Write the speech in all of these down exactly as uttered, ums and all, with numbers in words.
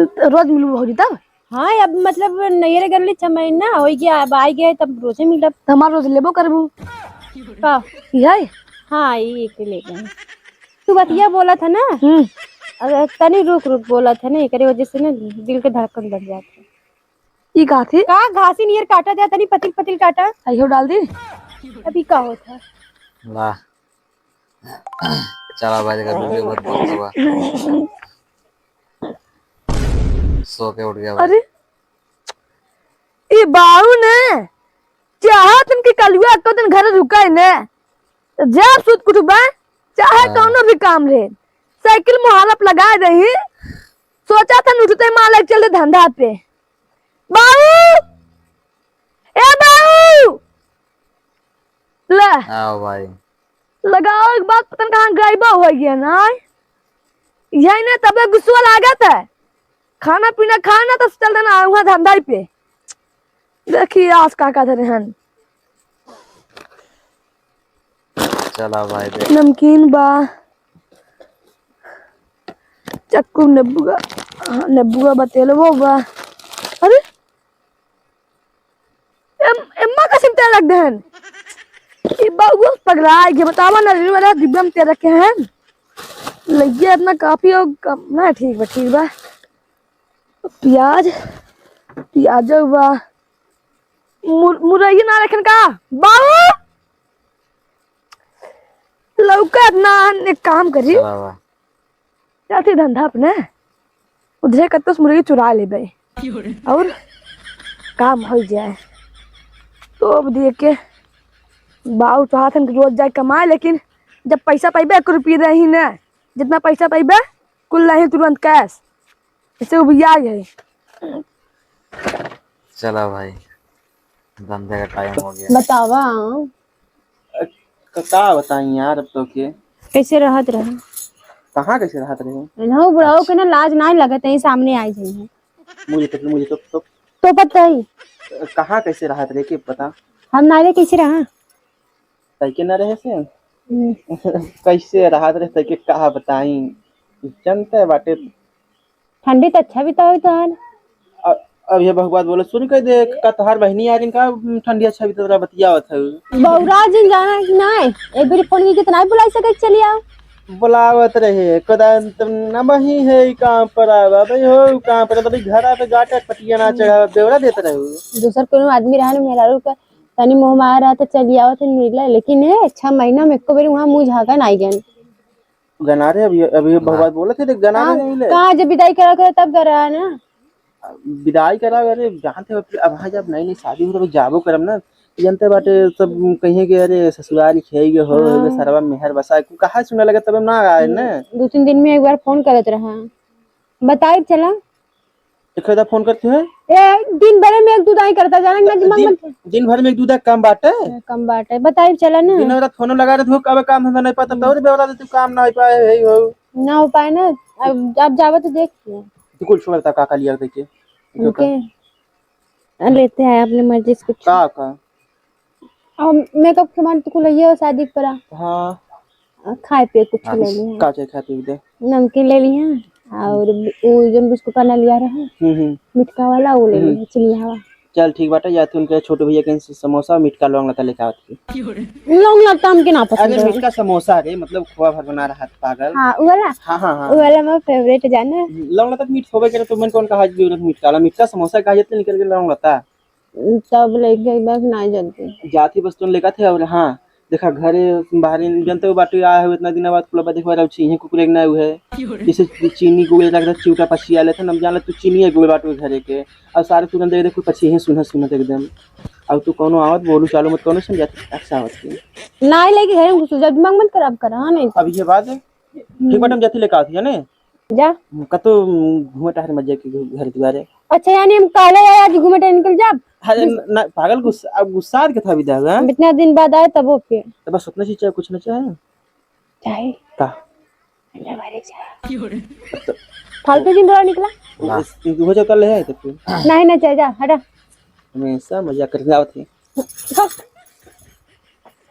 रोज मिलबू भौजी तब? हाँ, अब मतलब नैहरे गरली छह महीना होइ गया, अब आइ गया तब रोजे मिलब। तो हमार रोज लेबो करबू? का? यही? हाँ, ये एक ले गए। तू बतिया बोला था ना? हम्म। अरे तनी रुक रुक बोला था ना, एकरे वजह से ना दिल के धड़कन बढ़ जात है। ई का थी? का घासी नियर काटा जाए, तनी पतिल पतिल काटा। अइहो डाल दी। अभी का होत है? वाह। चला भाई, देखा वीडियो बहुत मस्त हुआ। सो के उठ गया भाई। अरे, ई बाऊ ने चाहत हन कि कलुआ एको दिन घर रुका ही ने। जब सुत के उठबे, चाहे हाँ। कौनो भी काम रहे, साइकिल मुहालप लगा दही, सोचा था उठते माँ लग चल दे धंधा पे। बाऊ, ए बाऊ, ले। आओ भाई। लगाओ एक बात, पता न कहाँ गायबा हो गया ना। यही ने तबे गुस्सा लागत है। खाना पीना खाना तो चल देना वहाँ धंधा ही पे। देखिए आज का का धरे हन। चला भाई देख। नमकीन बा, चक्कू, नेबुआ, हाँ, नेबुआ बा, तेलवो बा। अरे एम-, एम्मा का सिम तेल रख देहन। ई बउआ पगला है, ये बतावा ना, रे वाला डिब्बा में तेल रखे हैं। लइया इतना काफी हो, कम ना, ठीक बा, ठीक बा। प्याज, प्याज बा। मुर-, मुरई ना रखन का? बाऊ! लौका ना, एक काम करी। चला बा। जाती धंधा अपने, उधरे कत्तो से मुर्गी चुरा लेबे और काम हो जाए। तो अब दिए के बाऊ चाहत हन कि रोज जाए कमाए, लेकिन जब पैसा पाइबे, एक रुपये रही न, जितना पैसा पाइबे, कुल रही तुरंत कैश। इसे उबिया है। चला भाई, धंधे का टाइम हो गया। बतावा। अ, क-, का बताई यार, अब तो के? कैसे रहत रहे? कहाँ कैसे रहत रहे? इन्हों बुढ़ाओ अच्छा। के ना लाज नाहीं लगत है, सामने आई जाइए। मुझे तो, मुझे तो, तो तो पता ही। कहाँ कैसे रहत रहे के पता? हम नारे कैसे रहा? तैके ना रहे से? हम्म। कैसे रहत रहे तैके कहा बताई? जनते बाटे। ठंडी तो अच्छा बीता होई तोहार। अ-, अब ये बकवास बोले सुन के देख, का तोहार बहिनी आ रही का, उम, ठंडी अच्छा बीता तोरा बतियावत है। बौरा जिन जाना कि नाय, एक बेर फोन करके तो नाय बुलाई सके चली आओ। बुलावत रहे, कदा तुम न बही है काम पर आवा, भाई हो काम पर, तभी घरा पे जाके पटिया ना चढ़ावा, बेवड़ा देत रहे। दूसर कोनो आदमी रहा ना मेहरारू का तनी मोह माया रहा तो चली आवत है मिला, लेकिन है छह महीना में एको बेर वहाँ मुँह झाँका नाय गन। गनारे अभी, अभी वाह। भगवान बोलत है, देख, गनारे हाँ, नहीं ले। कहाँ जब विदाई करा के तब करा ना। विदाई करा, अरे, जानते हो, अब हाँ, जब नई नई शादी हो, तब जाबो करम ना, जानते बाटे, सब कहिए कि, "अरे, ससुराल खेई गए हो, हाँ। सरवा मेहर बसा, कहाँ सुना लगे, तब ना आए ना।" दो तीन दिन में एक बार फोन करत रहा, बताई चला। एक हजार फोन करती है? ए, दिन भर में एक दो दाई करता, जाने ना दिमाग दिन, मत। दिन भर में एक दो दाई कम बाटे? हाँ, कम बाटे, बताई चला ना। दिन रात फोन लगा रहे हो, कब काम धंधा नहीं पाता, हम्म। तो और बेवड़ा दे तू काम ना हो पाए, यही हो। ना हो पाए ना, अब, अब जावे तो देख। तू कुल छोड़ देता, का, का लिया देखे? उनके, लेते हैं अपने मर्जी से कुछ। का, का? और मेकअप के सामान तो कुल ये शादी के पड़ा। हाँ। आ, खाए पिए कुछ हाँ, ले लिया। का चाहे खाए पिए दे? नमकीन ले लिया और वो जो बिस्कुट वाला लिया रहा, हम्म, हम्म। मिठका वाला, वो ले हम्म। लिया, चिनिया वाला। चल ठीक बाटे, या तो उनके छोटे भैया कहीं से समोसा और मिठका लौंग लता लेके आवत है। लौंग लता हमके ना पसंद अरे है। मिठका समोसा रे, मतलब खोआ भर बना रहा था पागल। हाँ, वो वाला? हाँ, हाँ, हाँ। वो वाला हमारा फेवरेट जाना। लौंग लता मीठ होबे करे तो मन कौन कहा जरूरत मिठका वाला, मिठका समोसा कहा जाते निकल के लौंग लता। तब लेके गई बस ना जल्दी। जाती बस तुम लेकर थे और हाँ, देखा घरे बाहर जनते बाटे आए हो इतना दिन बाद कुल देखो रहा चीनी कुकुर एक ना हुए। जैसे चीनी को लगता चिवटा पछिया लेते हम जान ले तू चीनी है गोल बाटू घरे के। अब सारे तुरंत देख देखो पछिए सुनत सुनत एकदम। अब तू कौनो आवत बोलू चालू मत कौनो समझात अच्छा आवत के। नाई लेके घर में घुसू जा, दिमाग मत खराब कर, हाँ नहीं। अब ये बात है। ठीक बाटे हम जाती लेकर आती है ने। जा। कतो घूमे टहरे मत जाए के घर दुआरे। अच्छा यानी हम काले आए आज घूमे टहरे निकल जाब? अरे न, न, पागल गुस्सा, अब गुस्सा के था विदा हुआ। हम इतना दिन बाद आए तब ओके। तो बस उतना चीज चाहे, कुछ ना चाहे। चाहे। का? हमारे चाहे। फालतू दिन थोड़ा निकला। वाह। तू हो जाता ले है तो तू। नहीं ना चाहे जा हटा। हमेशा मजाक करके आवत है।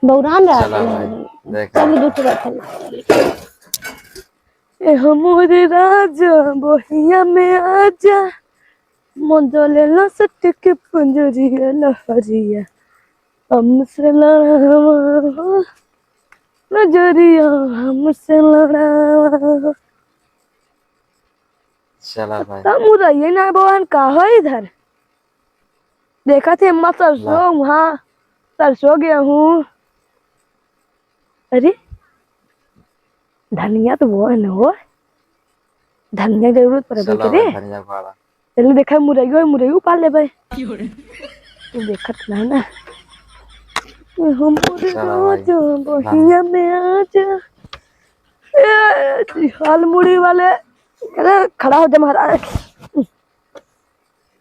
बौरान रहा चला था। भाई, देख। चल दूसरी बात चल। ए हमरे राजा बहिया में आजा, मजा लेला सट के पंजरिया लहरिया, हमसे लड़ावा हो, नजरिया हमसे लड़ावा हो। चला भाई। तब मुरैया ना बहन का हो इधर? देखा थे अम्मा सरसों ला। वहाँ सरसों गेहूँ। अरे धनिया तो वो है ना वो। धनिया जरूरत पड़े भाई चला करे। भाई, धनिया पाड़ा। चल देखा मुरैयो, मुरैयो पाल ले भाई। तू देखत ना ना। हम चला भाई। जो बहिया में आ जा। ए, झाल मुड़ी वाले। अरे खड़ा हो जा महाराज।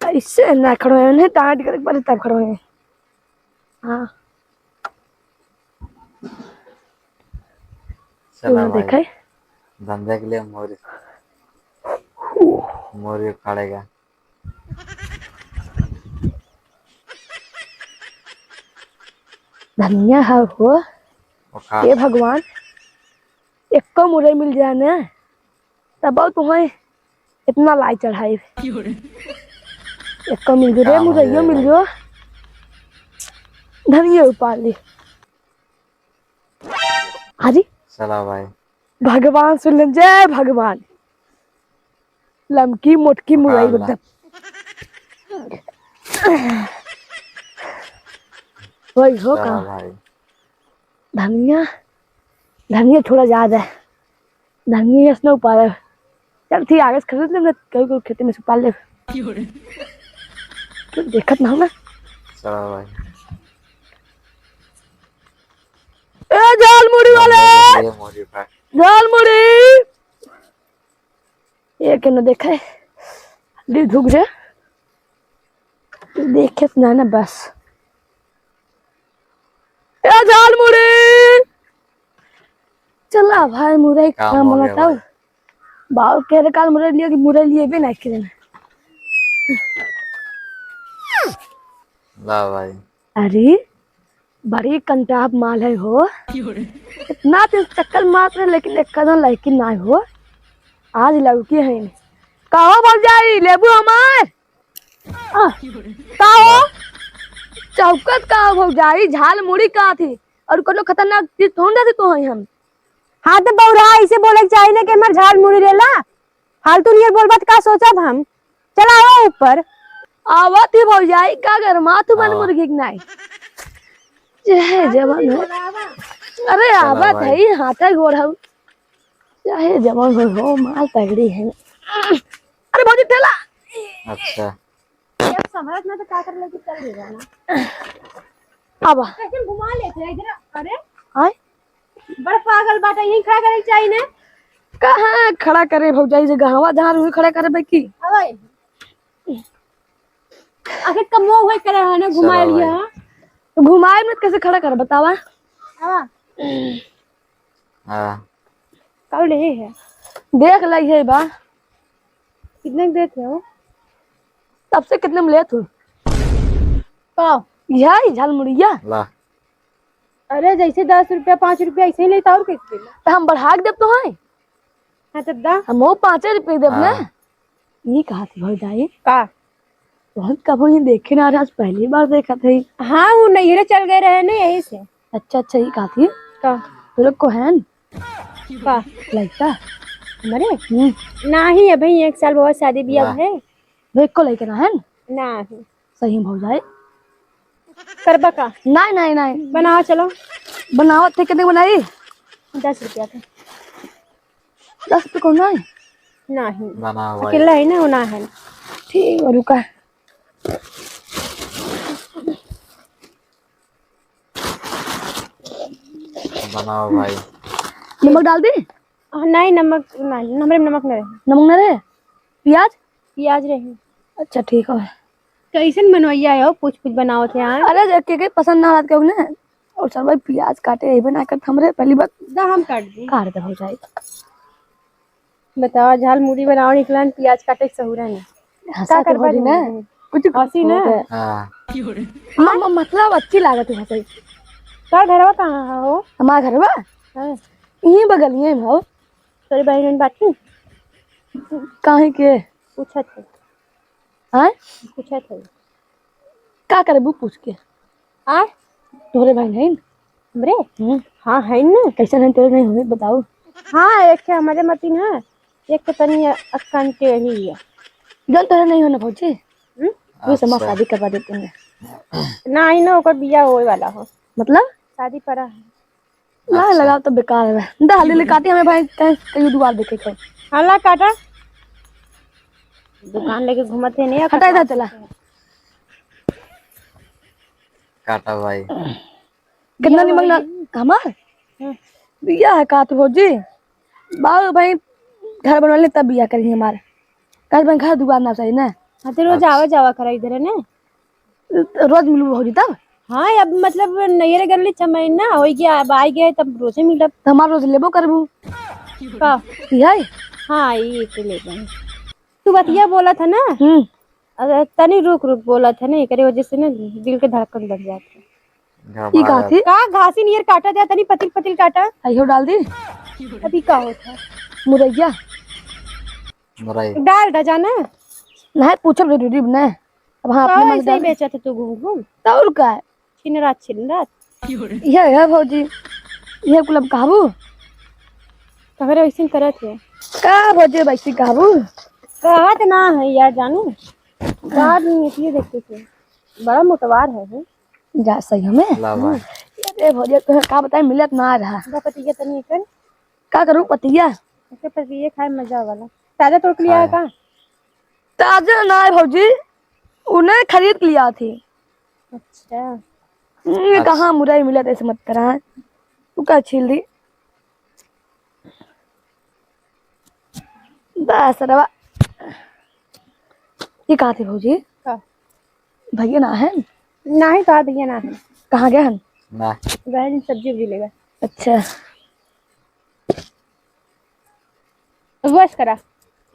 ऐसे ना खड़ो है, उन्हें टांट करके पहले तब खड़ो है। हाँ। चला तू भाई। देखा है? धंधे के लिए मोरी, मोरी उखाड़ेगा। धनिया है हो। उखाड़। हे भगवान, एको मुरई मिल जाए ना, तब बहुत तुम्हें इतना लाई चढ़ाई। एको मिल जो रे, का हो मुरैयो गया मिल भाई? जो। धनिया उपाली। अरे चला भाई। भगवान सुन लेन, जय भगवान। लमकी मोटकी मुरई पकड़ ला। एकदम। वही हो चला का? भाई। धनिया, धनिया थोड़ा ज्यादा है। धनिया यस न उपाड़े। चल ठीक, आगे से खरीद लेम, कहीं को खेती में से उपाड़ ले। क्यों देखत ना हो ना? चला भाई। ए झाल मुड़ी वाले, ये मोरी उखाड़। झाल मुड़ी। ये के न देखे, दी धुक जे। देखे से ना ना बस। ए झाल मुड़ी। चला भाई मुरई काम काम हो गया बनाता हूँ। भाई। बाबू कह रहे काल मुरई लियो कि मुरई लिए भी नहीं किरण। ला भाई। अरे बड़ी कंटाप माल है हो। इतना दिन चक्कर मारत रहे लेकिन एक कदम लड़की ना हो। आज लड़की है नहीं। कहो भौजाई लेबू हमार? आ, का हो? चौकत का हो भौजाई, झाल मुड़ी का थी? और कोनो खतरनाक चीज थोड़ी ना थी तो है हम। हाँ तो बौरा ऐसे बोले के चाहिए ना कि हमार झाल मुड़ी लेला। फालतू नियर बोलबा त का सोचब हम? चला आवा ऊपर। आवत ही भौजाई, का गरमात हूँ बन हाँ। मुर्गी के नाई। चाहे जवान हो। अरे चला आवत भाई। है, हाथ है गोड़ हम। चाहे जवान हो, हो, माल तगड़ी है। अरे भौजी ठेला। अच्छा। जब संभरत ना तो का कर लेके चल देगा ना। अब कैसे घुमा लेते हैं इधर? अरे आय? बड़ पागल बाटा, यहीं खड़ा करे के चाहिए ना। कहाँ खड़ा करे भौजाई, जे गहवा जहाँ रुई खड़ा करे बे की? अबे। आखिर कमो हुए करे है ना, घुमा चलो लिया। भाई। तो घुमाए में कैसे खड़ा कर बतावा? आवा। हाँ। का ले है? देख लाई है बा। कितने के देते हो? तब से कितने में लेत हो? का? यही झाल मुड़िया। ला। अरे जैसे दस रुपया, पाँच रुपया ऐसे ही लेता और कैसे देना? तो हम बढ़ा के देब तो हैं। हाँ, तब दा। हम वो पाँचे रुपये देब ना। हाँ। ये कहा थी भौजाई? का? बहुत कबो ये देखे ना, आज पहली बार देखा थे। हाँ, वो नैहरे चल गए रहे ना, यही से। अच्छा, अच्छा, ये कहा थी? का? तो लोग को है न? का? लड़का? हमारे? हम्म। नाही, अभी एक साल बहुत शादी ब्याह वाह। है। वो एक को लड़का ना है न? नाही। सही में भौजाई। करबा का? नहीं, नहीं, नहीं। बनाओ, चलो। बनाओ, थे कितने बनाई? दस रुपया का। दस रुपये को नहीं? नहीं। बनाओ भाई। अकेला है ना, वो ना है। ठीक है, रुका। बनाओ भाई। नमक डाल दी? हाँ, नहीं, नमक नहीं, हमरे में नमक नहीं रहे। नमक ना रहे? प्याज? प्याज रहे। अच्छा, ठीक है। कैसन बनवैया है हो, पूछ पूछ बनावत है यार। अरे, जे के, के पसंद ना आत केहू ने। और सर भाई प्याज काटे अइबे ना करत हमरे, पहली बात। दा, हम काट दी। काट दे भौजाई। बताओ, झाल मुड़ी बनाओ निकलन, प्याज काटे के सहूर है ना। हंसा का के करबा भौजी ना। तुम? कुछ हंसी ना। होता है। हाँ। म-, म-, मतलब अच्छी लागत है हंसई। का घरवा कहाँ है हो? हमार घरवा? हाँ। यहीं बगलिए में हो। तोरे बहिन बाटी? काहे के? पूछत है। आय? पूछत है। का करबू पूछ के? आय? तोहरे बहिन हईन? हमरे? हम्म। हाँ, हईन ना। कैसन हईन तोहरे नहीं होई, बताओ। हाँ, एक ठे हमरे मतिन है, एक ठे तनी अक्कन टेढ़ी है। जौन तोहरे नहीं हो ना भौजी, हम्म? वो से हमार अच्छा। शादी करवा देते हैं। ना, आई ना, ओकर बियाह होए वाला हो। मतलब? शादी पड़ा है। ना अच्छा। लगाव तो बेकार है। दा, हल्दी ले काटी हमें भाई, कहीं, कहीं दुआर देखे के। हाँ, ला काटा। दुकान लेके घूमत है नहीं, हटा इधर चला। काटा भाई। कितना बियाह निमन ना हुआ है? हमार? हाँ। बियाह है का तू भौजी? बाबू भाई घर बनवा ले तब बियाह करी हमार। कल बन घर दुआर ना सही ना। हाँ, तो रोज अच्छा। आवा जावा करा इधर है ना? रोज मिलू भौजी तब? हाँ, अब मतलब नैहरे गरली छह महीना हो गया, अब आई गया तब रोजे मिलब। तो हमार रोज लेबो करबू। का? यही? हाँ, ये तो लेबे। तू बतिया बोला था ना? हम्म। अरे तनी रुक रुक बोला था ना, एकरे वजह से ना दिल के धड़कन बढ़ जात है। ई का थी? का घासी नियर काटा जा, तनी पतिल पतिल काटा। अयो डाल दी। अभी का होता? मुरैया। मुरई। डाल दा जाना। नहीं, पूछब जरूरी बा ना। अब हाँ, अपने का मन ऐसे ही डाल। बेचत है तू घूम घूम? तो और का है? छिन रात, छिन रात। ये है भौजी, ये कुल अब कहबू? तोहरे वैसे करत है। का भौजी वैसे कहबू? कहत ना है यार जानू। बाहर में ये देखते थे। बड़ा मोटवार है, है। जा सही हमें। ला भाई। अरे भौजी, तोहे का बताई, मिलत ना रहा। जा पतिया तनी एकर। का करूँ पतिया? एकर पतिया खाए मजा वाला। ताजा तोड़ के लिया है का? ताजा ना है भौजी, उन्हें खरीद के लिया थी। अच्छा। हम्म, अच्छा। कहाँ मुरई मिलत, ऐसे मत करा। तू का छील दी? बस रवा। ये कहा थे भौजी? का? भैया ना है? नाही, का भैया ना है। कहाँ गए हन? ना। गए हन सब्जी उब्जी लेवे। अच्छा। बस करा।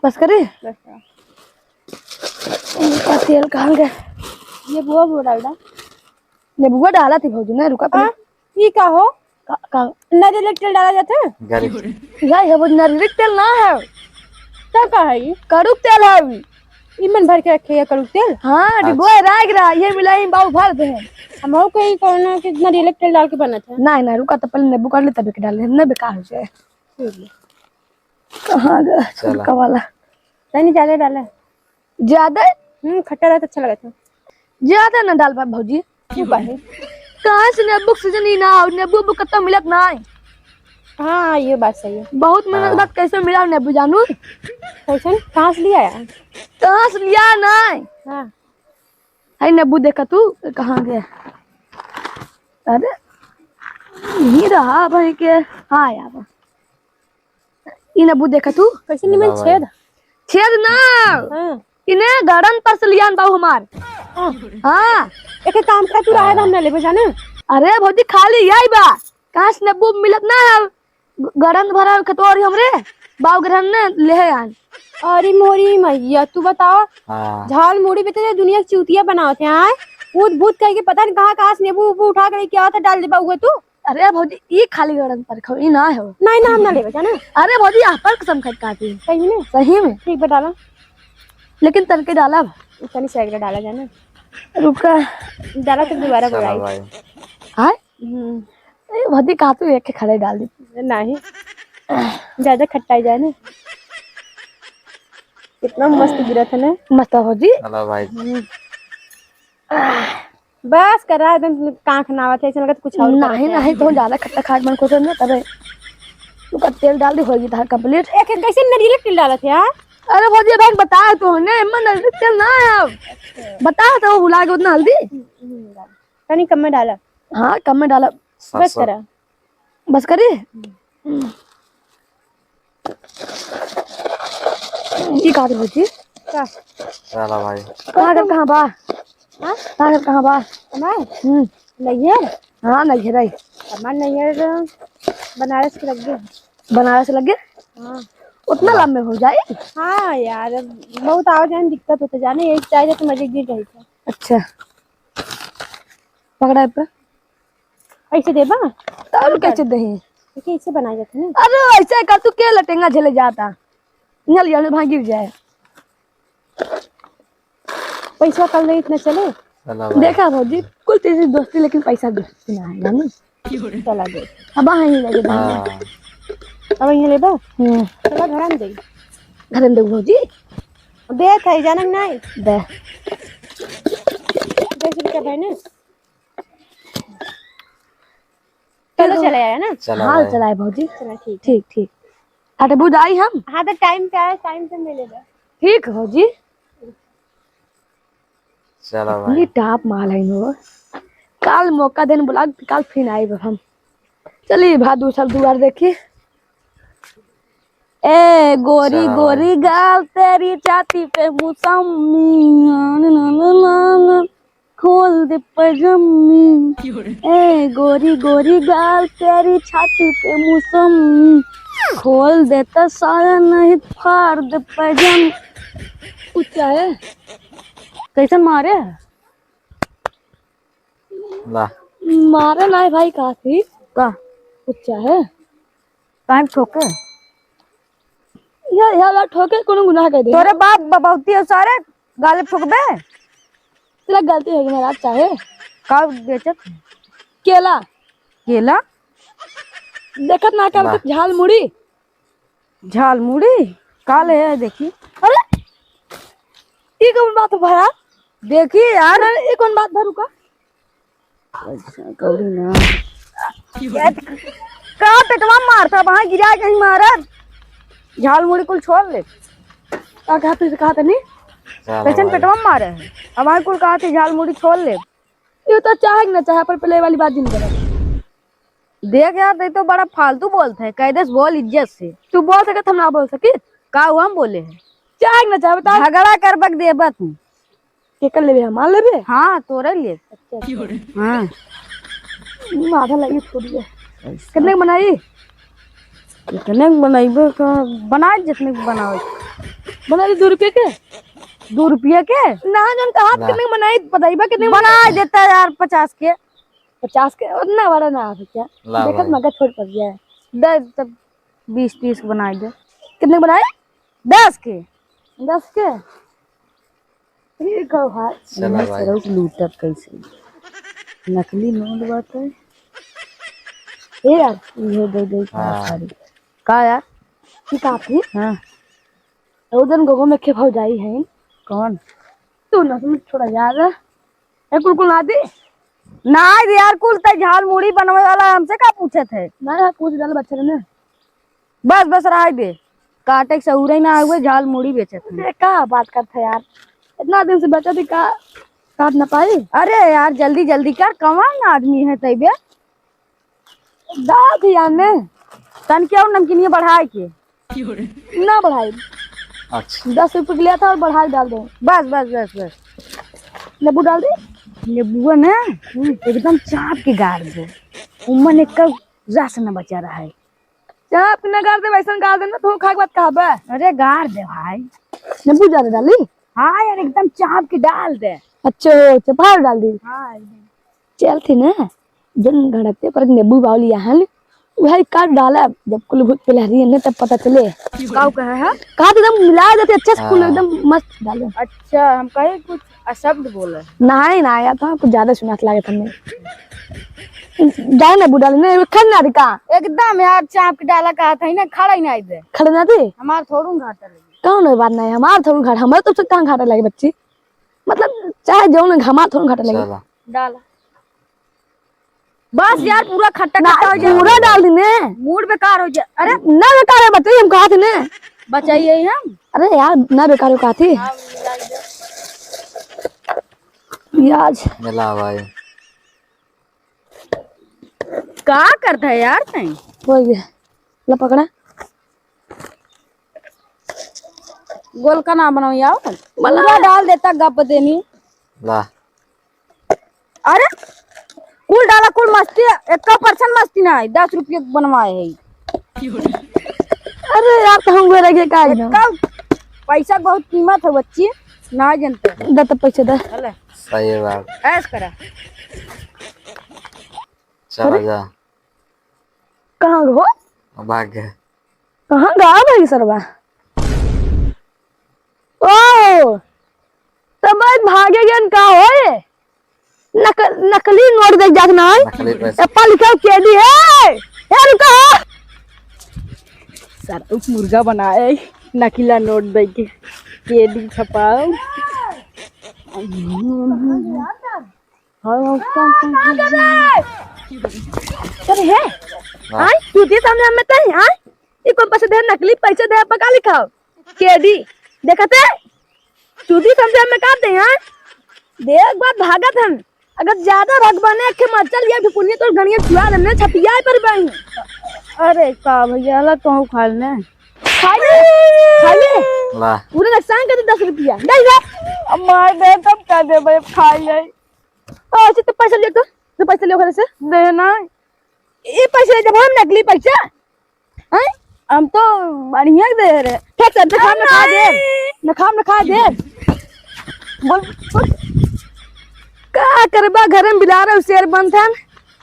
बस करी? बस करा। इनका तेल कहाँ गए? नेबुआ वो डाल दा। नेबुआ डाला थी भौजी, ना रुका पहले। हाँ? ई का हो? का, का? नारियल के तेल डाला जाता है? गरीब। यही है वो, नारियल के तेल ना है। तब का है ई? कड़ू के तेल है अभी। ई मन भर के रखे है कड़ू के तेल? हाँ, अच्छा। डिब्बा राख रहा, ये मिलाई बाऊ भर दे। हम हो कहीं कहना कि नारियल के तेल डाल के बनत है। नहीं, नहीं, रुका तो पहले नींबू काट ले तभी के डाले, नहीं बेकार हो जाए। ठीक है। कहाँ गया चला। छुलका वाला? नहीं, नहीं, ज्यादा डाला। ज्यादा? हम्म, खट्टा रहता अच्छा लगता। ज्यादा ना डाल पाए भौजी। क्यों काहे? कहाँ से नींबू के सीजन ही ना हो, नींबू उब्बू कत्ता मिलत ना है। हाँ, ये बात सही है। बहुत मेहनत हाँ। बाद कैसे मिला नींबू जानू? कैसन? कहाँ से लिया है? कहाँ से लिया ना है? हाँ। है नींबू देखा तू, कहाँ गया? अरे, यही रहा भाई के। हाँ, आया बा। ई नींबू देखा तू। कैसे निमन बताओ भाई। छेद? छेद ना। हाँ। इने गड़न पर से लियान बाऊ हमार। हाँ। हाँ। एक काम कर, तू रहे हाँ। हम ना लेबे जाने। अरे भौजी, खाली यही बा। कहाँ से नींबू मिलत ना है? ग-, गड़न भरा खतोरी हमरे बाऊ ग्रहण ने ले आन। अरे मोरी मैया, तू बताओ। हाँ। झाल मुड़ी बेचे दुनिया के चूतिया बनावत है, आय? भूत भूत कह के पता नहीं कहाँ कहाँ से नींबू उबू उठा के लेके आवत है, डाल दे बाऊ तू। अरे भौजी, ई खाली गड़न पर खाओ, ई ना हो। नहीं, ना, हम ना लेबे, जाना। अरे भौजी, यहाँ पर कसम खाई काटी। सही में? सही में। ठीक बा, डाला। लेकिन तनके डाला। तनी से एकरा डाला, जाना। रुका। डाला तो दोबारा चला बुलाई। भाई। हाँ? हम्म। ए, भौजी, कहाँ तू एक के खड़े डाल दी? नहीं। ज्यादा खट्टा ही जाए ना। कितना मस्त गिरा था ना? मस्त हो जी। चला भाई। हम्म। बस करा, एकदम कांख नावत है, ऐसा लगत कुछ और करत नहीं, है। नहीं, तो ज्यादा खट्टा खाए के मन करत ना, तबे तू का तेल डाल दी, होगी तार complete। एक, एक कैसे नारियल तेल डालत है, हाँ? अरे भौजी, भाई बताए तो ने, मन तेल ना है अब। बता तो भुला गए उतना हल्दी। हम्म, हम्म, डाल। तनी कम में डाला। हाँ, कम में डाला। बस करा। बस करी? हम्म। ई का भौजी? का? चला भाई। कहाँ घर कहाँ बा? हाँ? कहाँ घर कहाँ बा? हमार? हम्म। नैहर? हाँ, नैहर है। हमार नैहर बनारस के लगे। बनारस लगे? हाँ। उतना हाँ। लंबे हो जाए? हाँ यार, अब बहुत आवे जाए में दिक्कत होते जाने, यही चाहिए तो मजे गिर रही था। अच्छा। पकड़ा है पे। ऐसे देबा? तो और कैसे दही? ठीक है, इसे बनाया जाता है ना। अरे, ऐसे कर, तू के लटेंगा झेले जाता? नल जाने भाग गिर जाए। पैसा कल नहीं इतना चले। चला भाई। देखा भौजी, कुल तेरी दोस्ती, लेकिन पैसा दोस्ती ना है, जानी? चला दे। अब हाँ, यहीं लगे दे। हाँ। अब यहीं ले दो। हम्म। चला घर में दे। घर में दे भौजी। दे था, जाना नहीं। दे। दस रुपया भाई ना। चलो, चलो। चले आया ना? चलो हाँ, भाई। चलाए भौजी। चला, ठीक है। ठीक, ठीक। हाँ, तो बुझाई हम। हाँ, तो टाइम पे आए, टाइम पे मिलेगा। ठीक भौजी। चलो भाई। ये टॉप माल है नो। काल मौका देन बोला, काल फिर आए हम। चलिए भा दूसर दुआर देखी। ए गोरी चलो गोरी भाई। गाल तेरी छाती पे मौसमी, खोल दे पजामी। ए गोरी गोरी गाल तेरी छाती पे मौसमी, खोल दे तो साया नहीं फाड़ दे पजामी। कुछ क्या है? कैसन मारे? ला। मारे ना है भाई, का थी? का? कुछ क्या है? काहे ठोके? या, या ला ठोके, कोनो गुनाह कर दे। तोरे बाप बबौती हो सारे, गाले ठोकबे? तेरा गलती हो गई महाराज, चाहे। का बेचत? केला। केला? देखत ना कर वाह। झाल मुड़ी। झाल मुड़ी? का ले है देखी। अरे, ई कौन बात है भया? देखी यार। अरे, ई कौन बात भरू का? पैसा कौड़ी ना। का पेटवा मारता, वहाँ गिरा कहीं मारत। झाल मुड़ी कुल छोड़ ले। का कहत है, कहा तनी? चलो कैसन भाई। पेटवा मारे है? अब वहाँ कुल कहा थे, झाल मुड़ी छोड़ ले। ये तो चाहे कि ना चाहे, पर पहले वाली बात जिन करे। देख यार, तै तो बड़ा फालतू बोलत है, कायदे से बोल इज्जत से। तू बोल सकत, हम ना बोल सकी? का हुआ हम बोले हैं? चाहे कि ना चाहे, बता। झगड़ा करबक देबा तू। केकर लेबे, हमार लेबे? हाँ, तोरे लिए। अच्छा, अच्छा। हाँ। हम्म, आधा लगी थोड़ी है। ऐसा। कितने के बनाई? कितने के बनइबे का? बना जितने के बनावे। बना दे दो रुपये के? दो रुपये के? ना, जन कहा ला। कितने के बनाई, बताइबा कितने के बना बनाई? देता यार, पचास के। पचास के? उतना बड़ा ना हो क्या? ला देखत भाई। मगर छोट पड़ गया है। दे तब बीस तीस के बनाई दे। कितने के बनाए? दस के। दस के? ठीक है भाई। चला इन्हें भाई। सरऊ के लूटब कैसे? नकली नोट बाटे। ए यार, इहे दे दे हाँ। सारी। का यार? ठीक है, आप ही? हाँ। ओ दिन गोगो में के भौजाई है। कौन? तू ना समझ, थोड़ा याद है। ए, कुल कुल ना दी? ना रे यार, कुल तै झाल मुड़ी बनवे वाला, हमसे का पूछत है? ना यार, कुछ डाल बच्चे ने। बस, बस, रहाई दे। काटे के सहूरे ना हुए, झाल मुड़ी बेचत है। ये का बात करत है यार? इतना दिन से बेचत ही का काट ना पाई? अरे यार, जल्दी, जल्दी कर, कौन आदमी है तै बे? दाल थी यार ने। तन क्या नमकीनिया बढ़ाए के? ना बढ़ाई। अच्छा। दस रुपये के लिया था और बढ़ा के डाल दो। बस, बस, बस, बस। नींबू डाल दे। नींबुआ ना, हम्म। एकदम चाप के गाड़ दे। उम्मन एक का रस न बचा रहा है। चाप के ना गाड़ दे, वैसन गाड़ दे ना, तू खा के बाद कहबे। अरे गाड़ दे भाई। नींबू ज्यादा डाली? हाँ यार, एकदम चाप के डाल दे। अच्छा, चपा डाल दी। हाँ, एकदम। चल थी ना, जन घड़ते पर नींबू बावली यहाँ ले, वही काट डाला, जब कुल भूत पिलहरी है ना, तब पता चले। काऊ कहे है? कहा तो एकदम मिला देते, अच्छे से कुल हाँ। एकदम मस्त डाले। अच्छा, हम कहे कुछ अशब्द बोले। नहीं, ना, यार, तो कुछ ज्यादा सुनात लागे था मैं। जाए ना बुढ़ा ले, नहीं, खन ना दिका। एकदम यार, चाप के डाला कहा था ही ना, खड़ा ही नहीं दे। खड़े ना दे? हमार थोड़ू घाटा लगे। कौन है बात नहीं, हमार थोड़ू घाटा, हमारे तो से कहाँ घाटा लगे बच्ची? मतलब, चाहे जौन घामा थोड़ू घाटा लगे। चला। डाला। बस यार, पूरा खट्टा ना, खट्टा हो जाए। पूरा डाल दीने। मूड बेकार हो जाए। अरे ना बेकार है, बताइए, हम कहा थे ने। बचाइए हम। अरे यार, ना बेकार हो कहा थे। हाँ, मिला दे। प्याज। मिला भाई। का करता है यार तैं? हो गया। ला पकड़ा। गोल का ना बनाओ यार। मला। पूरा डाल देता गप देनी। ला। अरे, कुल डाला, कुल मस्ती, एक परसेंट मस्ती ना है, दस रुपये के बनवाए है। अरे यार, तो हम गोरे के का एकदम? एक पैसा बहुत कीमत है बच्ची, ना जानते। दे तो पैसे दे। चले। सही बात। ऐश करा। चला अरे? जा। कहाँ गो? भाग गए। कहाँ गा भाई सरवा? ओ, तब भाई भागे गन का होए? नक-, नकली नोट देख जात ना है। नकली पैसा। एप्पल लिखा केडी है। ए, रुका। सर, उस मुर्गा बनाए, नकला नोट दे के केडी छपाओ। अरे हे, हाँ? आय, तू दी सामने हमें तई, आय? ये कौन पैसे दे, नकली पैसे दे, पका लिखाओ। केडी, देखते? तू दी समझे हमें का दे, आय? देख बात भागत हम। अगर ज्यादा भगवाने के मत चल, ये भी पुनिया तोर गनिया छुआ देने, छपिया पर बन। अरे का भैया, ला तू खा ले। खा ले, खा ले। ला। पूरे नुकसान कर दे दस रुपया। दे दे। अब मार दे, तब का दे भाई, खा ले। ओ, अच्छा, तो पैसा ले तो, तो पैसा ले घर से। दे ना। ये पैसे जब हम नकली पैसा, हैं? हम तो बढ़िया दे रहे। ठीक से, नखाम नखा दे। नखाम नखा दे। बोल, बोल। का करबा, घर में बिलार और शेर बनथन।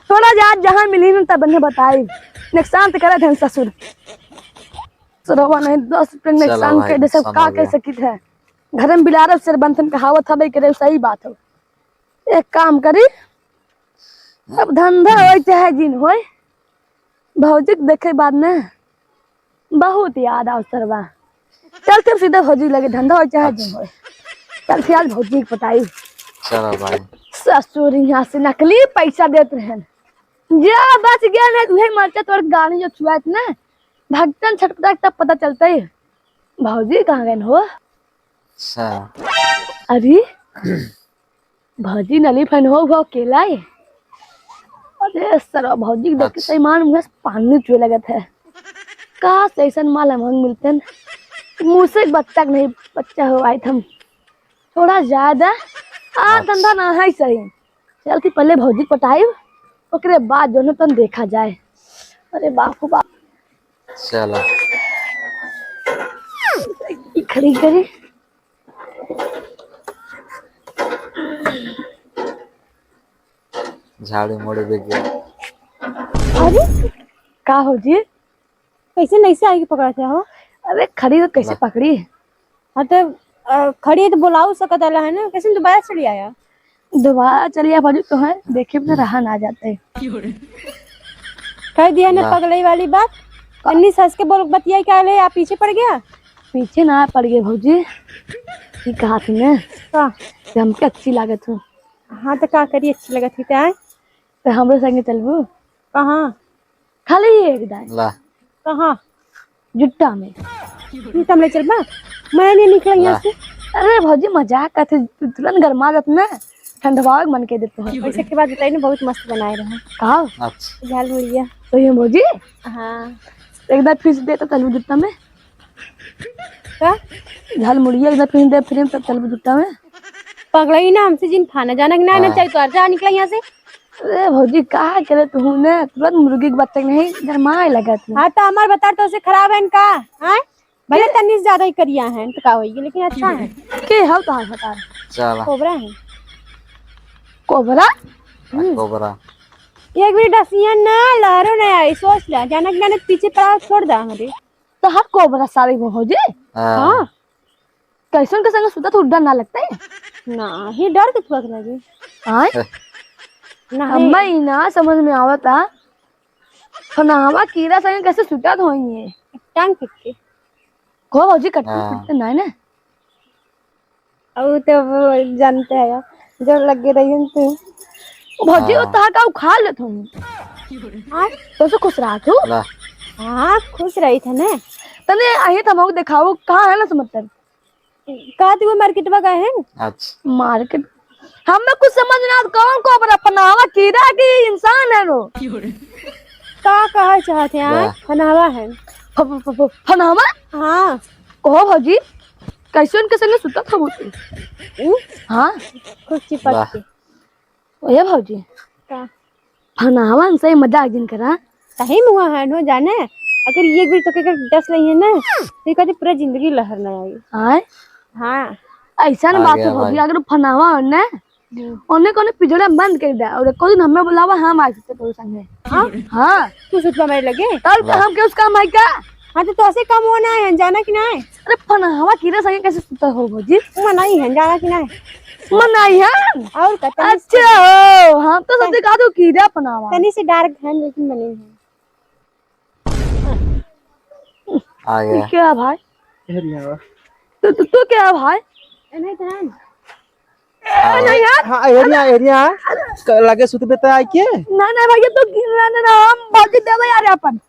थोड़ा जा जहाँ मिली न तब ने बताई। नुकसान तो करत हन ससुर। सरवा नहीं, दस रुपये चला नुकसान भाई, कर दे, सब नुकसान का हो कर गया। सकित है। घर में बिलार और शेर बनथन कहावत हवे करे, सही बात हो। एक काम करी, अब धंधा होय चाहे जिन होय, भौजी के देखे बाद में बहुत याद आव सरवा। चल, चल सीधे भौजी लगे, धंधा होय चाहे जिन अच्छा। होय। चल, फिर आज भौजी के पटाई। चलो भाई। ससुर यहाँ से नकली पैसा देत रहन। जा बच गया नहीं, तुहे मरचा तोर गाड़ी जो छुआत ना, भगतन छटपटा तब पता चलते। भौजी कहाँ गए हो? अच्छा। अरे, भौजी नली फैन हो, हो अकेला है। अरे सरवा, भौजी के देख के अच्छा। सही मान मुँह से पानी चुए लगत है। का से ऐसन माल हम मिलते हैं? मुँह से बच्चा के नहीं, बच्चा हो आए थे हम। थोड़ा ज्यादा। आ, अच्छा। धंधा ना है सही। चल, कि पहले भौजी पटाई, ओकरे बाद जो न तन देखा जाए। अरे बाप हो बाप। चला। ई खड़ी करी। झाड़ू मोड़ू बिक गया। अरे, का हो जी? कैसे नहीं से आगे पकड़ा था हो? अरे, खड़ी हो, कैसे वाह। पकड़ी? हाँ, तो, अ, खड़ी है तो बुलाऊ सकत आला है ना, कैसे दोबारा चली आया? दोबारा चली आ, बाजू तो है, देखे बिना रहा ना जाते। कह दिया ना वाह। पगलई वाली बात। का? अन्नी सस के बोल बतिया क्या ले, आप पीछे पड़ गया? पीछे ना पड़ गए भौजी, ये कहा थी ना का? कि हमके अच्छी लागत हो। हाँ, तो का करी, अच्छी लगत ही तो आए। तो हमरे संगे चलबू? कहाँ? खाली एक दाई। ला। कहाँ? जुट्टा में। जुट्टा में ले चलबा? मैं नहीं निकल यहाँ ला। से। अरे भौजी, मजाक करत है, तुरंत गरमा जात ना, ठंडवावे के मन के देते हो। पैसे के बाद बताई ना, बहुत मस्त बनाए रहे। का? अच्छा। झाल मुड़िया। तो ये भौजी? हाँ। एक दाई फिर से दे तो चलबू जुट्टा में। का? झाल मुड़िया एक दाई फिर दे, फिर तब चलबू जुट्टा में। पगलई ना, हमसे जिन फाना जाना कि ना, ना हाँ। चाहिए तो जा निकल यहाँ से। अरे भौजी, का करे तू ने? तुरंत मुर्गी के बच्चा के नहीं गरमाए लगा तू। हाँ, तो हमार बता तो से खराब है का? हाँ? भले तन्नी से ज्यादा ही करिया है, तो का होई, लेकिन अच्छा है। के हव तोहार भतार? चला। कोबरा है। कोबरा? हाँ, हम्म। कोबरा। एक भी डसिया ना, लहरो ना आई, सोच ले, जाना कि जाना पीछे पड़ा, छोड़ दा हमरे। तोहार कोबरा सारी वो भौजी? हाँ। हाँ। कैसन के संगे सुतत हो, डर ना लगता है? ना, ही डर के थुआ के लगे। आय? ना है। हम्मा ई ना समझ में आवता, फनावा कीड़ा संगे कैसे सुतत होई है? टांग खींच के। को भौजी कटते हाँ। पिटते ना है ना? अब तो वो जानते हैं, जब लगे रही तो। भौजी, वो हाँ। तहा का उखाड़ लेत होई। हाँ? तो से खुश रहा तू? ला। हाँ, खुश रही थे ना। तने अही तमाकू देखाओ, कहाँ है ना समझते? का तू मार्केट में गए हैं? अच्छा। मार्केट? हमें कुछ समझ ना आत, कौन कोबरा, फनावा कीड़ा की इंसान है रो? का कहा चाहते हैं? वाह। फनावा है। फ-, फ-, फ-, फ-, फनावा? हाँ। कहो भौजी, कैसे उनके संगे सुता था वो तू? हम्म? हाँ। कुछ चिपक वाह। के। ओए भौजी। का? फनावन से मजाक जिन करा। सही में हुआ है नो जाने, अगर ये भी तो के डस रही है ना, तो ये कहते पूरा जिंदगी लहर ना आई। आय? हाँ। ऐसा ना आ बात गया है भौजी, भाई। अगर फनावा हो ना, उन्हें कोने पिजड़ा बंद कर दे और एको दिन हमें बुलावा, हम आ सकते तोरे संगे। हाँ? हाँ। तू सुतबा मेरे लगे? तब तो हम के उसका माई का? हाँ, तो तोसे कम हो ना है, जाना कि ना है? अरे, फनहवा कीरा संगे कैसे सुता हो भौजी? मनाई है, जाना कि ना है? मनाई है? और का, तनी से अच्छा हो, हम तो सोचे का तू कीरा फनहवा। तनी से डार्क है, लेकिन मनाई है। आ ये गया। क्या भाई? हेरिया बा। तू, तू, तू क्या भाई? ए, नहीं तो है। आ, नहीं यार। हाँ, हेरिया, हेरिया। क-, लगे सुतबे त आइके? ना, ना भैया, तू गिर रहा ना, हम भौजी देबे यार अपन।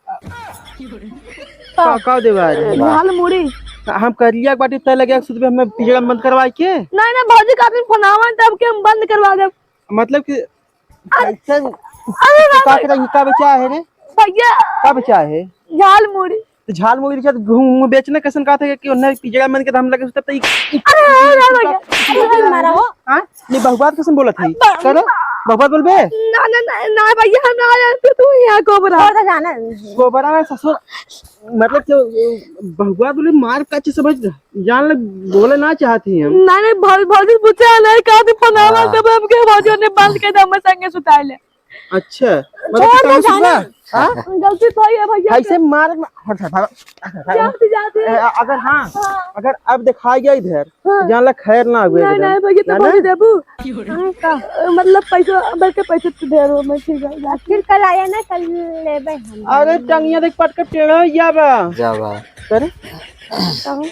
का, का देबे यार? झाल मुड़ी। हम करिया बाटी तय लगे सुतबे, हमें पिजड़ा में बंद करवाइके? नहीं, नहीं, भौजी का दिन फोन आवा, तब के हम बंद करवा देब। मतलब कि अरे, कैसन? अरे, तो का बाबा। करे, ई का बेचा है रे? भैया। का बेचा है? झाल मुड़ी। तो झाल मुड़ी बेचा, घूम, घूम बेचना कैसन का था कि उन्हें पिजड़ा मन के तो हम लगे सुतब तो ई, ई अरे, अरे, अरे, भैया। अरे, मारा हो। हाँ? ये बहुबात कैसन बोलत है? बा-, करो, बहुबात बोलबे? ना, ना, ना, ना, भैया, हम ना आए, तो तू यहाँ कोबरा। कोबरा जाना है। कोबरा ना ससुर, मतलब कि, ए, बहुआ बोले मार का चीज समझ, जान ले, बोले ना चाहती हम। नहीं, नहीं, भौ-, भौजी पूछे नहीं, कहा थी फनावा हाँ। सब हमके भौजी ने बंद कर दे, हम संगे सुताए ले। अच्छा, मतलब छोड़ कि दे कहाँ से जाने। हुआ? हाँ? गलती तो ही है भैया। ऐसे मार, मार, हट, हट, हट, हट, हट। जाती, जाती है। ए, अगर हाँ, हाँ। अगर अब दिखा गया इधर, हाँ। जान ला खैर ना हुए नहीं, एकदम। नहीं, भैया, तो है ना? बोल देबू। हाँ, का? मतलब, पैसा, बल्कि पैसा तो दे रहो, मैं ठीक है, जा। फिर कल आया ना, कल लेबे हम। अरे, टंगिया देख, पटके टेढ़ा हो गया बा। जा बा। करे? कहो।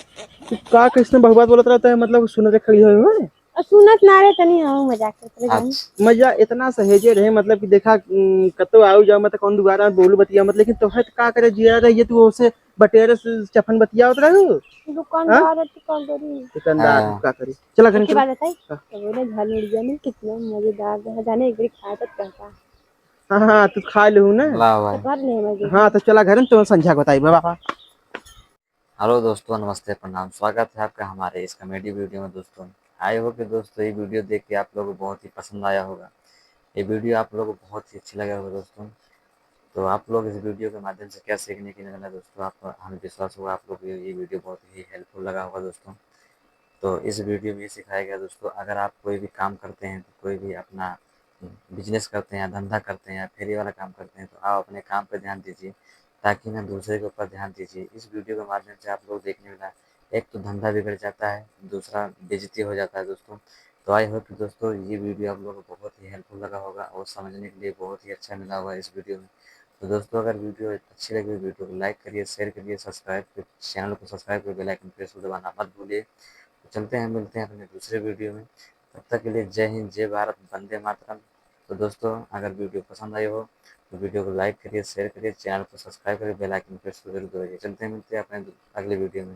तू का, कैसने बहुबात बोलत रहता है, मतलब, सुनत खड़ी हो, हैं? और सुनत ना रहे, तनी हम मजाक करत रहे, जान। अच्छा। मजा इतना सहेजे रहे, मतलब कि देखा, उम, कतो आऊ जाऊ, मतलब, कौन दुबारा बोलू बतिया, मतलब, लेकिन तोहे तो का करे, जिया रहे, ये तू ओसे बटेरे से चफन बतियावत रहू? दुकानदार हाँ? है, दुकानदारी। दुकानदार हाँ। का करी? चला घरे की चला। बात बताई? हाँ। तो बोले, "झाल मुड़िया में कितना मजेदार है, जाने एक बारी खाए तो कहता।" हाँ, हाँ, तू खा लेहू ना। ला भाई। तो भर ले मजे। हाँ, तो चला घरे, तो संझा को बताई, बाबा। हेलो दोस्तों, नमस्ते, प्रणाम, स्वागत है आपका हमारे इस comedy video में दोस्तों। I hope कि दोस्तों, ये video देख के आप लोगों को बहुत ही पसंद आया होगा, ये video आप लोगों को बहुत ही अच्छी लगा होगा दोस्तों। तो आप लोग इस video के माध्यम से क्या सीखने के लिए मिला दोस्तों, आप, हमें विश्वास होगा आप लोग को ये video बहुत ही helpful लगा होगा दोस्तों। तो इस video में ये सिखाया गया दोस्तों, अगर आप कोई भी काम करते हैं, तो कोई भी अपना business करते हैं, धंधा करते हैं, फेरी वाला काम करते हैं, तो आप अपने काम पे ध्यान दीजिए, ताकि ना दूसरे के ऊपर ध्यान दीजिए। इस video के माध्यम से आप लोग देखने मिला, एक तो धंधा बिगड़ जाता है, दूसरा बेइज्जती हो जाता है दोस्तों। तो I hope कि दोस्तों, ये video आप लोगों को बहुत ही helpful लगा होगा और समझने के लिए बहुत ही अच्छा मिला होगा इस video में। तो दोस्तों, अगर video अच्छी लगी, video को like करिए, share करिए, subscribe कर, channel को subscribe कर, bell icon press को दबाना मत भूलिए। तो चलते हैं, मिलते हैं अपने दूसरे video में। तब तक के लिए जय हिंद, जय भारत, वंदे मातरम। तो दोस्तों, अगर video पसंद आई हो तो video को like करिए, share करिए, channel को subscribe करिए, bell icon press को जरूर दबाइए। चलते हैं, मिलते हैं अपने अगले video में।